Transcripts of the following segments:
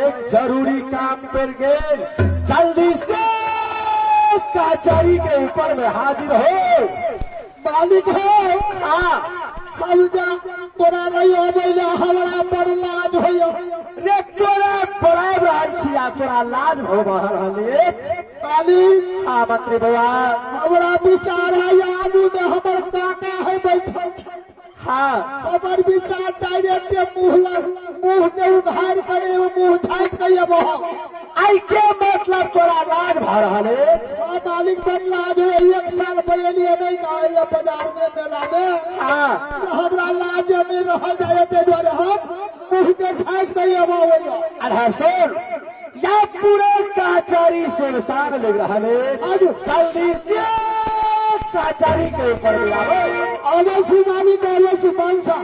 एक जरूरी काम पर गेल, जल्दी से कचहरी के ऊपर में हाजिर हो। मालिक हो। हाँ हम जा तोरा नहीं अबैला, हमरा बड़ लाज होइया। रे तोरा बड़ा रहल छी आ तोरा लाज हो रहल अछि। मालिक। हाँ मंत्री बउआ। हमरा विचार है आगू में हमर काका है बैठल। हाँ हमर विचार डायरेक्ट मुंह के उधार करे, मुंह झाँक के अबो। आई के मतलब तोरा लाज भ रहल अछि? हाँ मालिक बड़ लाज हो, एक साल पहले नहीं ना बाजार में मेला में। हाँ हमरा लाज नहीं रह जाए, ताहि दुआरे हम मुंह के झाँक के अबो। अरे सुन, या पूरे कचहरी सुनसान लग रहल अछि, जल्दी से कचहरी के ऊपर भी आबो। आबै छी मालिक, आबै छी मनसा।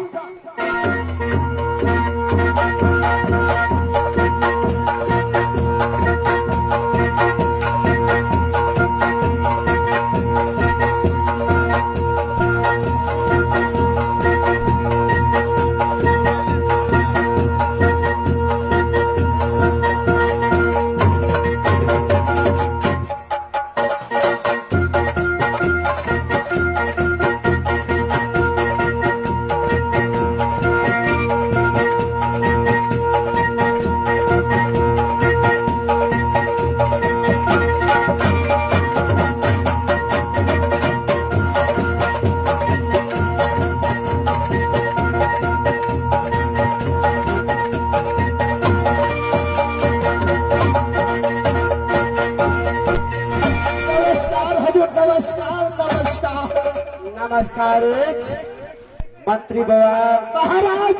नमस्कार मंत्री बाबा। महाराज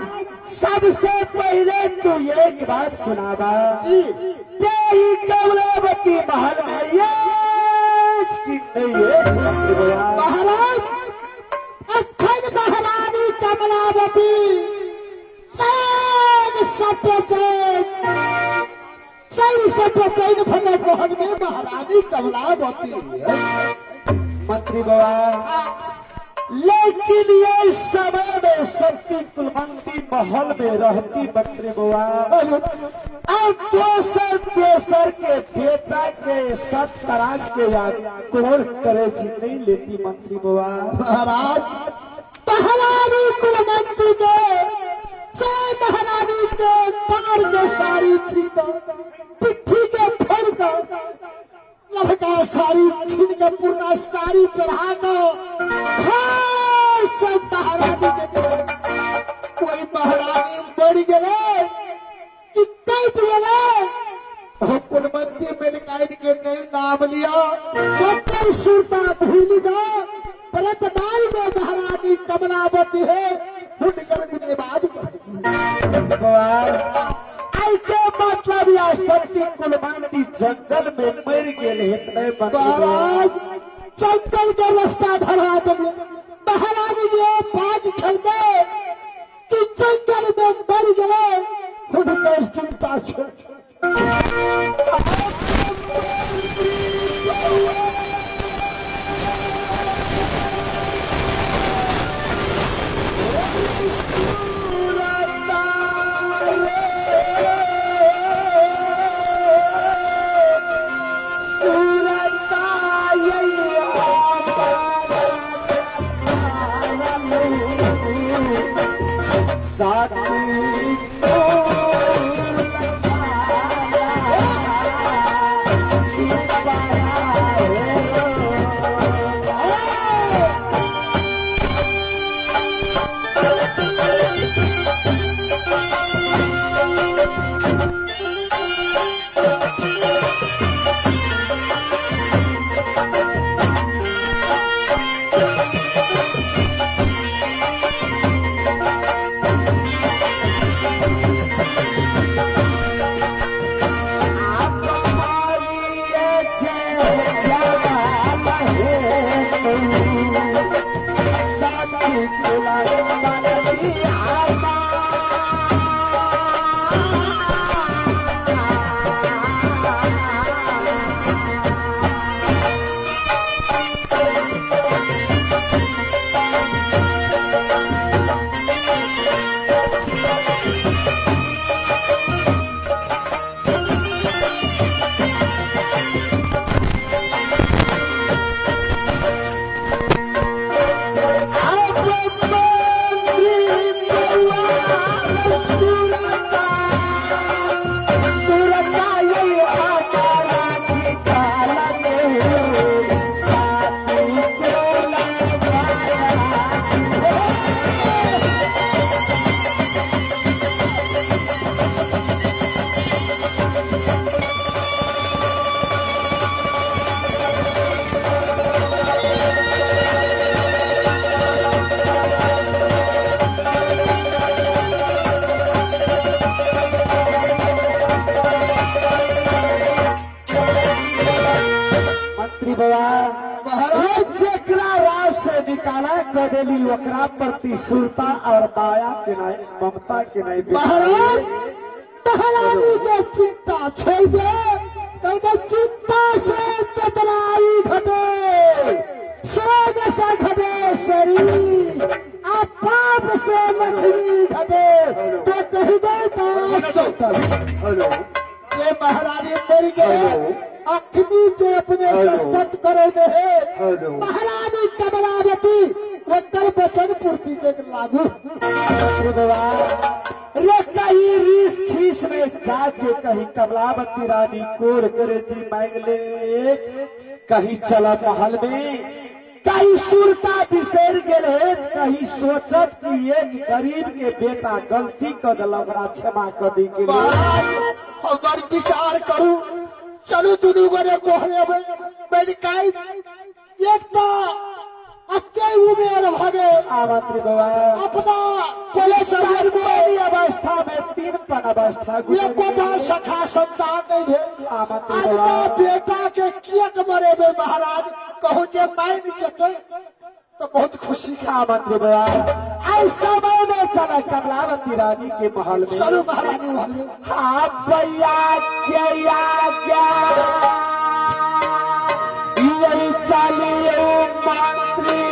सबसे पहले तू एक बात सुनाबा, यही कमलावती महल में ये कि नहीं ये मंत्री बाबा? महाराज अखन महारानी कमलावती चैन सत्य चैन, चैन सत्य चैन भगत महल में महारानी कमलावती। मंत्री बाबा लेकिन ये समय में शक्ति कुलवंती महल में रहती मंत्री बुआ, और दोसर दोसर के बेटा के सब तरह के याद कोर करे जी नहीं लेती मंत्री बुआ। महाराज महारानी कुलवंती के चाहे महारानी के तार के सारी छीन पिट्ठी के फोड़ का लड़का साड़ी छीन के पूरा साड़ी पहना दो सब महारानी के। कोई महारानी मर गए कि कट गए, कुलवंती में काट के नहीं नाम लिया, मतलब सुरता भूल जा। परतदार में महारानी कमलावती है, हुनकर गुनेबाज। के मतलब या शक्ति कुलवंती जंगल में मर गेल। महाराज जंगल के रास्ता धरा दिए महारानी के भाग खेल गए कि जंगल में मर गए, हुनकर चिंता छोड़। देली ओकरा प्रति सुरता और माया के नहीं, ममता के नहीं। महाराज महारानी के चिंता छोड़ दे, कहते चिंता से चतराई घटे, सोग से घटे शरीर, आ पाप से लक्ष्मी घटे, तो कही गए ये महारानी मर गए। अखनी जे अपने सत करो है महारानी कमलावती वकर वचन पूर्ति के लागू। रे कहीं रीस खीस में जाके कहीं कमलावती रानी कोर करे जी मांग ले, कहीं चला महल में, कहीं सुरता बिसर गेले, कहीं सोचत कि एक गरीब के बेटा गलती कर दिल ओकरा क्षमा कर दी के हमार विचार करू। चलू दुनू गोरे गोहरे में एकता अत्य उमेर भगे अपना कोई अवस्था में तीन पन अवस्था एकोटा सखा संतान नहीं भेल। आज बेटा के कियक मरेबे महाराज, कहू जे मान जेतै तो बहुत खुशी के आमंत्रण बा। समय में चला कमलावती रानी के महल में। चलो महारानी महल में। हाँ भैया क्या क्या यही चलिए मंत्री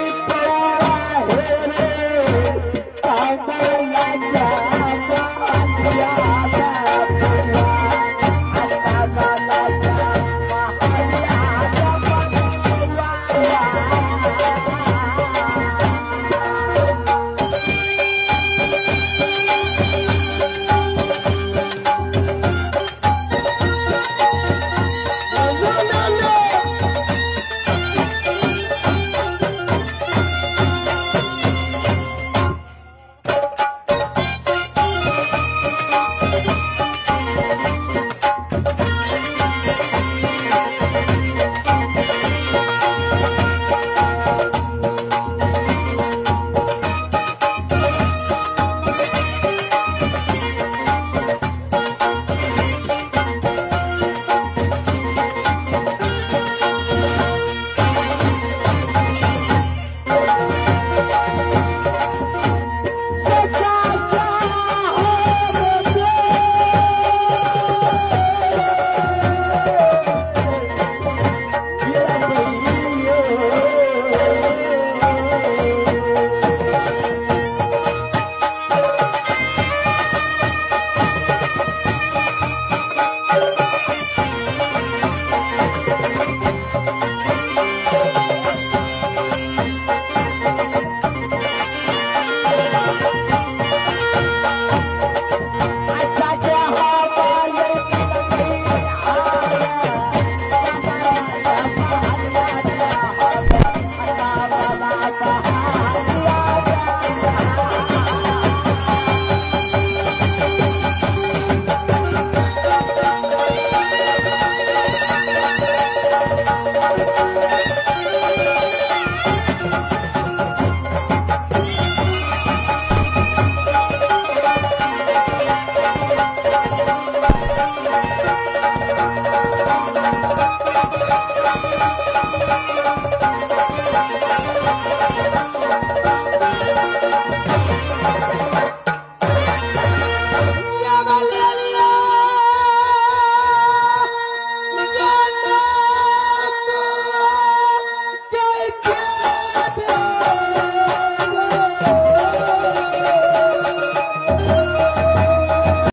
Yeah.